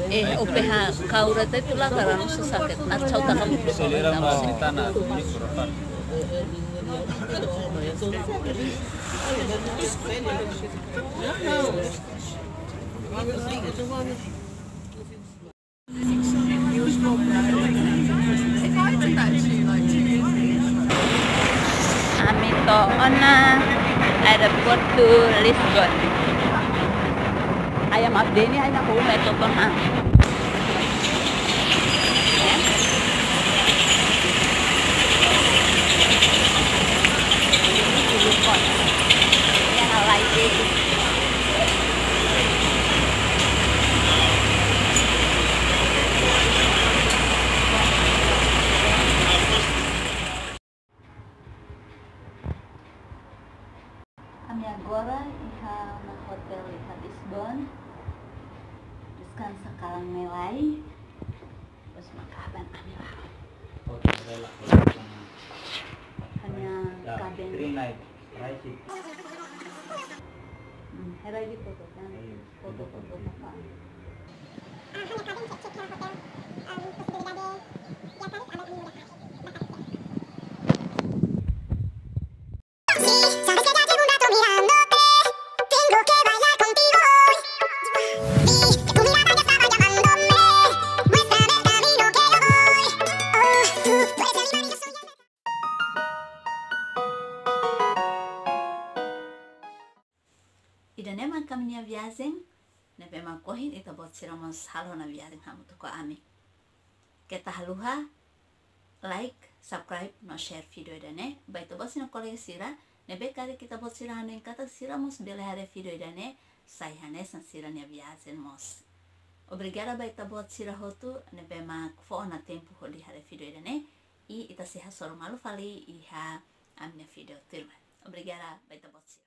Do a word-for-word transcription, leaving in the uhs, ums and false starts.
Eh, o peha kaura te tu la karanu sasakit. Ar cau takam. Ami to'o ona aeroportu Lisbon. Ayam abdeni aina home toton ha. Ami agora iha ona hotel iha Lisbon. Deskansa kalan ne'e lai. Bos makaban ami la. Oke, rela. Hanya kaben. Three night, right? Hmm, herai di foto kan? Iya, foto, foto, foto, foto. Foto. Ida-ne'e mak ami-nia viajen, ne'ebé mak ohin ita-boot sira mós halo ona viajen hamutuk ho ami. Keta haluha like, subscribe, no share vídeo ida-ne'e ba ita-boot sira-nia kolega sira, ne'ebé karik ita-boot sira hanoin katak sira mós bele haree vídeo ida-ne'e, sai hanesan sira-nia viajen mós. Obrigada ba ita-boot sira hotu ne'ebé mak fó ona tempu hodi haree vídeo ida-ne'e, i ita sei hasoru malu fali iha ami-nia vídeo tuirmai. Obrigada ba ita-boot sira.